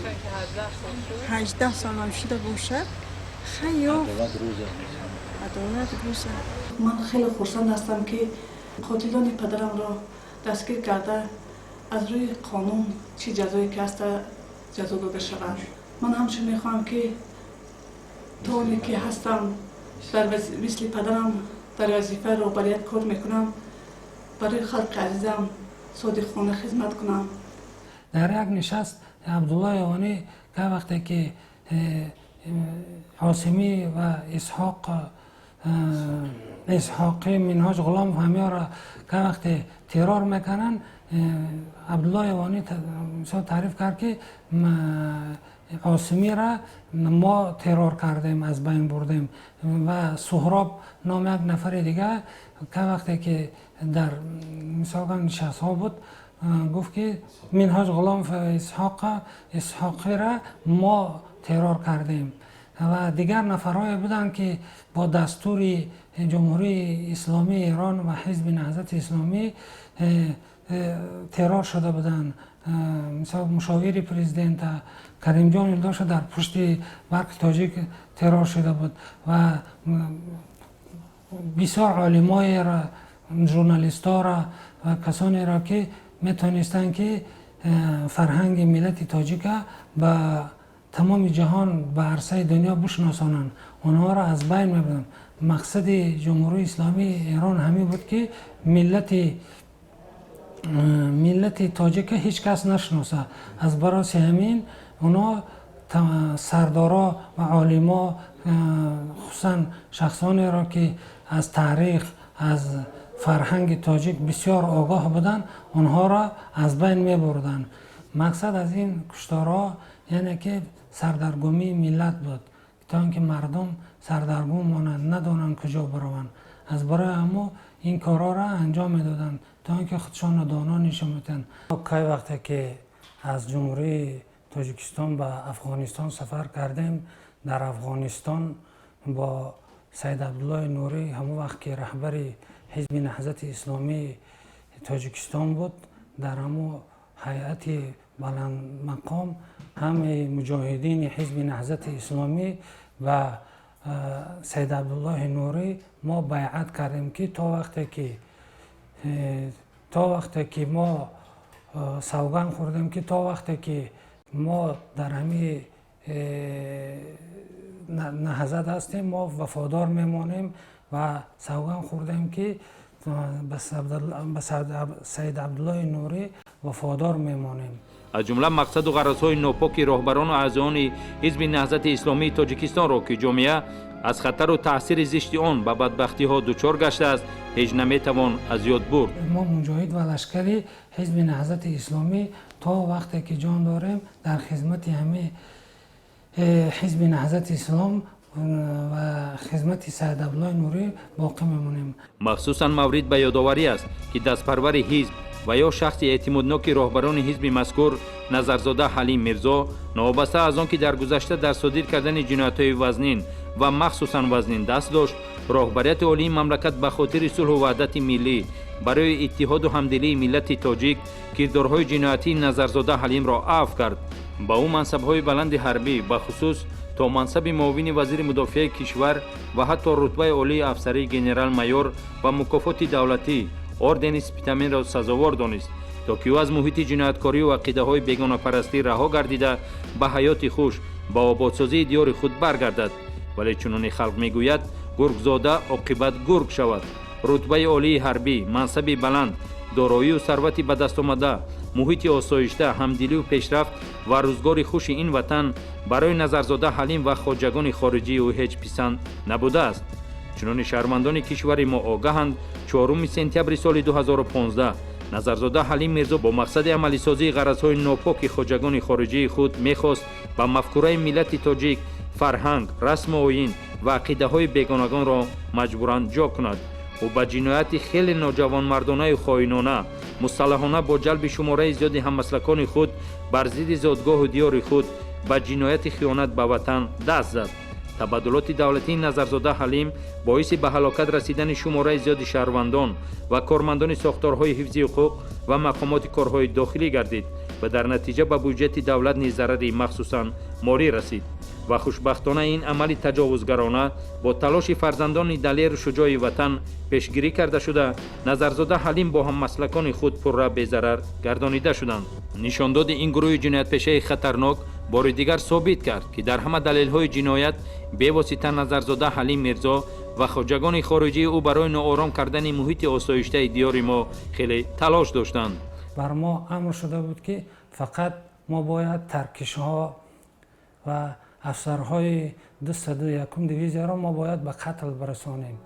18 солам шуда бошад, хай, ёфт, адолат рӯза. Ман хеле хурсанд ҳастам, ки қотилони падарамро дастгир карда, аз рӯи қонун чӣ ҷазое ки ҳаста, ҷазо дода шаванд. Ман ҳамчун мехоҳам, ки то оне ки ҳастам, дар мисли падарам дар вазифаи роҳбарият кор мекунам, барои халқи азизам содиқона хизмат кунам. Дар як нишаст Абдуллои Овонӣ ка вақте ки Осимӣ ва Исҳоқӣ, Минҳоҷ Ғуломов, ҳамиёро ка вақте террор мекунанд, Абдуллои Овонӣ мисол таъриф кард, ки Осимиро мо террор кардем, аз байн бурдем. Ва Суҳроб ном як нафари дига ка вақте ки дар мисол нишастҳо буд, гуфт, ки Минҳоҷ Ғуломов, Исҳоқиро мо террор кардем. Ва дигар нафарҳое буданд, ки бо дастури Ҷумҳурии Исломии Эрон ва Ҳизби Наҳзати Исломӣ террор шуда буданд. Мисол, мушовири президента Каримҷон Юлдоша дар пушти Барқи Тоҷик террор шуда буд ва бисёр олимоеро, журналистҳоро ва касонеро, ки метавонистанд, ки фарҳанги миллати тоҷика ба тамоми ҷаҳон, ба арсаи дунё бишносонанд, онҳоро аз байн мебурданд. Мақсади Ҷумҳурии Исломии Эрон ҳамин буд, ки миллати тоҷика ҳеҷ кас нашиноса. Аз бароси ҳамин онҳо сардоро ва олимо, хусусан шахсонеро, ки аз таърих, аз фарҳанги тоҷик бисёр огоҳ буданд, онҳоро аз байн мебурданд. Мақсад аз ин кушторҳо яъне ки сардаргумии миллат буд, то ин ки мардум сардаргум монанд, надонанд куҷо бираванд. Аз барои ҳамо ин корҳоро анҷом медоданд, то ин ки худшонро доно нишон медиҳанд. Кай вақте ки аз Ҷумҳурии Тоҷикистон ба Афғонистон сафар кардем, дар Афғонистон бо Саид Абдуллои Нурӣ, ҳамон вақт ки раҳбари Ҳизби Наҳзати Исломии Тоҷикистон буд, дар ҳамон ҳайати баландмақом ҳамаи муҷоҳидини Ҳизби Наҳзати Исломӣ ва Саид Абдуллоҳи Нурӣ мо байъат кардем, ки то вақте ки мо савганд хӯрдем, ки то вақте ки мо дар ҳамин Наҳзат ҳастем, мо вафодор мемонем ва савганд хӯрдем, ки ба Саид Абдуллои Нурӣ вафодор мемонем. Аз ҷумла мақсаду ғаразҳои нопоки роҳбарону аъзоёни Ҳизби Наҳзати Исломии Тоҷикистонро, ки ҷомеа аз хатару таъсири зишти он ба бадбахтиҳо дучор гаштааст, ҳеҷ наметавон аз ёд бурд. Мо муҷоҳид ва лашкари Ҳизби Наҳзати Исломӣ то вақте ки ҷон дорем, дар хизмати ҳамаи Ҳизби Наҳзати Ислом ва хизмати Саид Абдуллои Нурӣ боқӣ мемонем. Махсусан маврид ба ёдоварӣ аст, ки дастпарвари ҳизб ва ё шахси эътимодноки роҳбарони ҳизби мазкур, Назарзода Ҳалим Мирзо, новобаста аз он ки дар гузашта дар содир кардани ҷиноятҳои вазнин ва махсусан вазнин даст дошт, роҳбарияти олии мамлакат ба хотири сулҳу ваҳдати миллӣ, барои иттиҳоду ҳамдилии миллати тоҷик кирдорҳои ҷиноятии Назарзода Ҳалимро афв кард. Ба ӯ мансабҳои баланди ҳарбӣ, бахусус то мансаби муовини вазири мудофиаи кишвар ва ҳатто рутбаи олии афсарии генерал-майор ва мукофоти давлатӣ, ордени Спитаменро сазовор донист, то ки ӯ аз муҳити ҷинояткорию ақидаҳои бегонапарастӣ раҳо гардида, ба ҳаёти хуш, ба ободсозии диёри худ баргардад. Вале чуноне халқ мегӯяд, гургзода оқибат гург шавад. Рутбаи олии ҳарбӣ, мансаби баланд, дороию сарвати ба даст омада, муҳити осоишта, ҳамдилию пешрафт ва рӯзгори хуши ин ватан барои Назарзода Ҳалим ва хоҷагони хориҷии ӯ ҳеҷ писанд набудааст. Чунони шаҳрвандони кишвари мо огаҳанд, 4 сентябри соли 2015 Назарзода Ҳалим Мирзо бо мақсади амалисозии ғаразҳои нопоки хоҷагони хориҷии худ мехост ба мафкураи миллати тоҷик фарҳанг, расму оин ва ақидаҳои бегонагонро маҷбуран ҷо кунад. Ӯ ба ҷинояти хеле ноҷавонмардонаю хоинона, мусаллаҳона бо ҷалби шумораи зиёди ҳаммаслакони худ бар зидди зодгоҳу диёри худ ба ҷинояти хиёнат ба ватан даст зад. Табаддулоти давлатии Назарзода Ҳалим боиси ба ҳалокат расидани шумораи зиёди шаҳрвандон ва кормандони сохторҳои ҳифзи ҳуқуқ ва мақомоти корҳои дохилӣ гардид ва дар натиҷа ба буҷети давлат низ зарари махсусан молӣ расид. Ва хушбахтона ин амали таҷовузгарона бо талоши фарзандони далеру шуҷои ватан пешгирӣ карда шуда, Назарзода Ҳалим бо ҳаммаслакони худ пурра безарар гардонида шуданд. Нишондоди ин гурӯҳи ҷиноятпешаи хатарнок бори дигар собит кард, ки дар ҳама далелҳои ҷиноят бевосита Назарзода Ҳалим Мирзо ва хоҷагони хориҷии ӯ барои ноором кардани муҳити осоиштаи диёри мо хеле талош доштанд. Бар мо амр шуда буд, ки фақат мо бояд таркишҳо ва афсарҳои 201 дивизияро мо бояд ба қатл барасонем.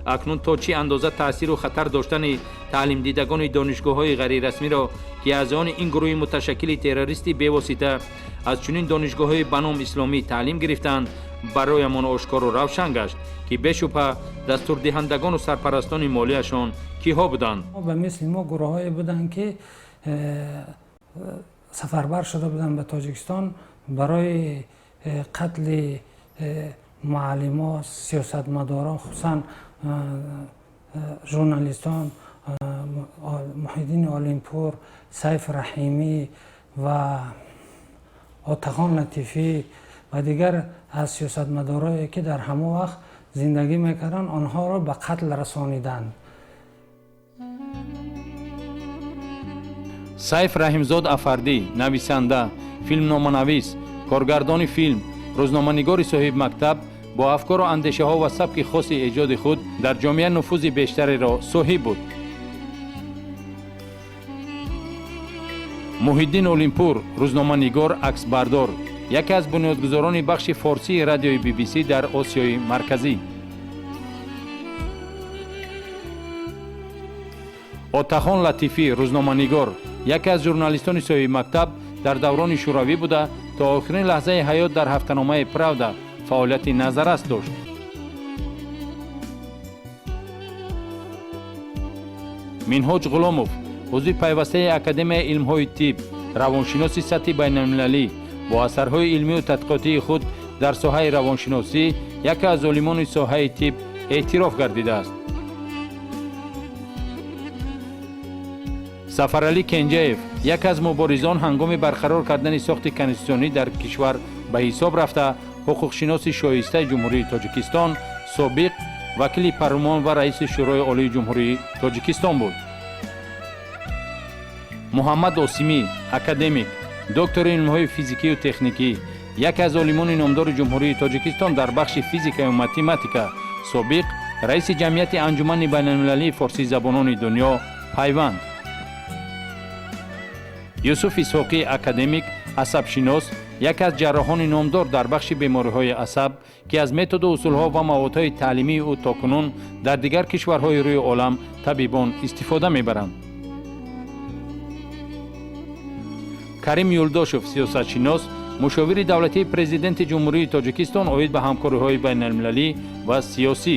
Акнун то чӣ андоза таъсиру хатар доштани таълимдидагони донишгоҳҳои ғайрирасмиро, ки аъзоёни ин гурӯҳи муташаккили террористӣ бевосита аз чунин донишгоҳҳои ба ном исломӣ таълим гирифтаанд, бароямон ошкору равшан гашт, ки бешубҳа дастурдиҳандагону сарпарастони молияшон киҳо буданд. Ба мисли мо гурӯҳҳое буданд, ки сафарбар шуда буданд ба Тоҷикистон барои қатли муаллимо, сиёсатмадорон, хусусан журналистон Муҳиддини Олимпур, Сайф Раҳимӣ ва Отахон Латифӣ ва дигар аз сиёсатмадорое, ки дар ҳамон вақт зиндагӣ мекарданд, онҳоро ба қатл расониданд. Сайф Раҳимзод Афардӣ, нависанда, филмноманавис, коргардони филм, рӯзноманигори соҳибмактаб бо афкору андешаҳо ва сабки хоси эҷоди худ дар ҷомеа нуфузи бештареро соҳиб буд. Муҳиддин Олимпур, рӯзноманигор, аксбардор, яке аз бунёдгузорони бахши форсии радиои BBC дар Осиёи Марказӣ. Отахон Латифӣ, рӯзноманигор, яке аз журналистони соҳибмактаб дар даврони шӯравӣ буда, то охирин лаҳзаи ҳаёт дар ҳафтаномаи «Правда» фаъолияти назаррас дошт. Минҳоҷ Ғуломов, узви пайвастаи Академияи илмҳои тиб, равоншиноси сатҳи байналмилалӣ, бо асарҳои илмию тадқиқотии худ Дар соҳаи равоншиносӣ яке аз олимони соҳаи тиб эътироф гардидааст. Сафаралӣ Кенҷаев яке аз муборизон ҳангоми барқарор кардани сохти конститутсионӣ дар кишвар ба ҳисоб рафта, ҳуқуқшиноси шоистаи Ҷумҳурии Тоҷикистон, собиқ вакили парлумон ва раиси Шӯрои Олии Ҷумҳурии Тоҷикистон буд. Муҳаммад Осимӣ, академик, доктори илмҳои физикию техникӣ, яке аз олимони номдори Ҷумҳурии Тоҷикистон дар бахши физикаю математика, собиқ раиси ҷамъияти Анҷумани байналмилалии форсизабонони дунё Пайванд. Юсуф Исҳоқӣ, академик, асабшинос, яке аз ҷарроҳони номдор дар бахши бемориҳои асаб, ки аз методу усулҳо ва маводҳои таълимии ӯ то кунун дар дигар кишварҳои рӯи олам табибон истифода мебаранд. Карим Юлдошев, сиёсатшинос, мушовири давлатии Президенти Ҷумҳурии Тоҷикистон оид ба ҳамкориҳои байналмилалӣ ва сиёсӣ.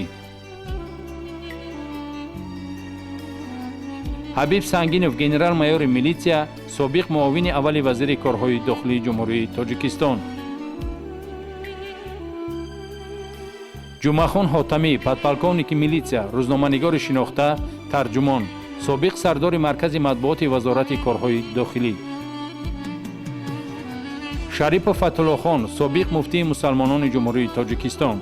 Ҳабиб Сангинов, генерал-майори милитсия, собиқ муовини аввали вазири корҳои дохилии Ҷумҳурии Тоҷикистон. Ҷумъахон Ҳотамӣ, подполковники милитсия, рӯзноманигори шинохта, тарҷумон, собиқ сардори Маркази матбуоти Вазорати корҳои дохилӣ. Шарипов Фатҳуллохон, собиқ муфтии мусалмонони Ҷумҳурии Тоҷикистон.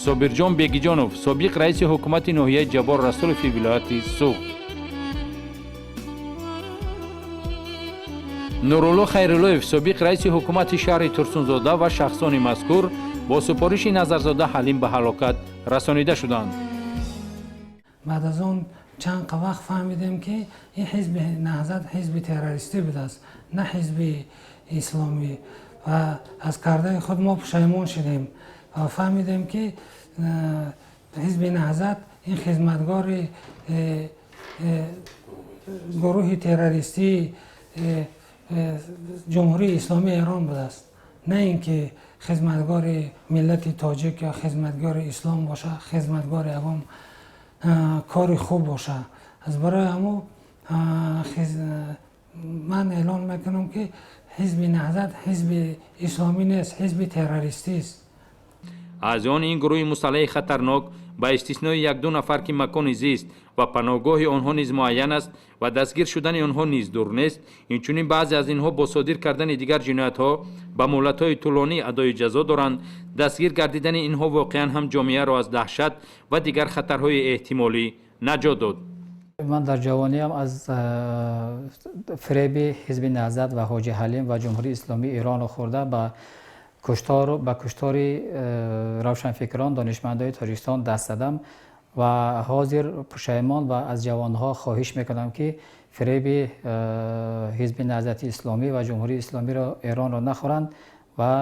Собирҷон Бегиҷонов, собиқ раиси ҳукумати ноҳияи Ҷаббор Расулови вилояти Суғд. Нурулло Хайруллоев, собиқ раиси ҳукумати шаҳри Турсунзода ва шахсони мазкур бо супориши Назарзода Ҳалим ба ҳалокат расонида шуданд. Баъд аз он чанд вақт фаҳмидем, ки ин ҳизби Наҳзат ҳизби террористӣ будааст, на ҳизби исломӣ, ва аз кардаи худ мо пушаймон шудем ва фаҳмидем, ки ҳизби Наҳзат ин хизматгори гурӯҳи террористии Ҷумҳурии Исломии Эрон будааст, на ин ки хизматгори миллати тоҷик ё хизматгори ислом боша, хизматгори ягон кори хуб боша. Аз барои ҳамо ман эълон мекунам, ки ҳизби Наҳзат ҳизби исломӣ нест, ҳизби террористист. Аъзоёни ин гурӯҳи мусаллаҳи хатарнок ба истиснои як-ду нафар, ки макони зист ва паноҳгоҳи онҳо низ муайян аст ва дастгир шудани онҳо низ дур нест, инчунин баъзе аз инҳо бо содир кардани дигар ҷиноятҳо ба муҳлатҳои тӯлонӣ адои ҷазо доранд, дастгир гардидани инҳо воқеан ҳам ҷомеаро аз даҳшат ва дигар хатарҳои эҳтимолӣ наҷот дод. Ман дар ҷавониам аз фиреби ҳизби Наҳзат ва Ҳоҷи Ҳалим ва Ҷумҳурии Исломии Эронро хӯрда ба куштори равшанфикрон, донишмандои Тоҷикистон даст задам ва ҳозир пушаймон ва аз ҷавонҳо хоҳиш мекунам, ки фиреби ҳизби Наҳзати Исломӣ ва Ҷумҳурии Исломиро Эронро нахӯранд ва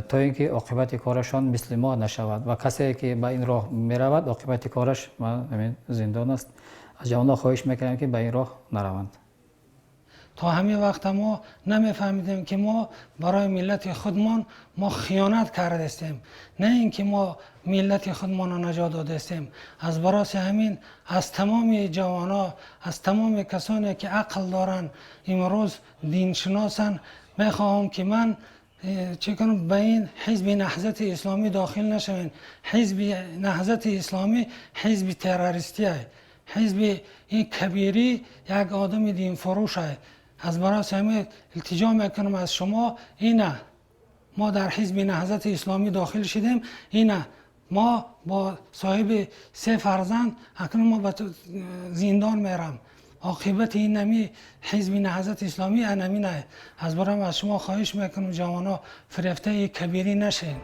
то ин ки оқибати корашон мисли мо нашавад ва касе ки ба ин роҳ меравад, оқибати кораш зиндон аст. Аз ҷавонҳо хоҳиш мекунам, ки ба ин роҳ нараванд. То ҳамин вақта мо намефаҳмидем, ки мо барои миллати худмон мо хиёнат кардастем, на ин ки мо миллати худмонро наҷот додастем. Аз бароси ҳамин аз тамоми ҷавонҳо, аз тамоми касоне ки ақл доранд, имрӯз диншиносанд, мехоҳам, ки ман чӣ кунам, ба ин ҳизби Наҳзати Исломӣ дохил нашавем. Ҳизби Наҳзати Исломӣ ҳизби террористие, ҳизби ин кабирӣ як одами динфурӯшае. Аз бароси ҳамин илтиҷо мекунам аз шумо, ина мо дар ҳизби Наҳзати Исломӣ дохил шудем, ина мо бо соҳиби се фарзанд акнун мо ба зиндон мерам. Оқибати ин нами ҳизби Наҳзати Исломӣ анамина. Аз барои аз шумо хоҳиш мекунам, ҷавонҳо, фирефтаи кабирӣ нашед.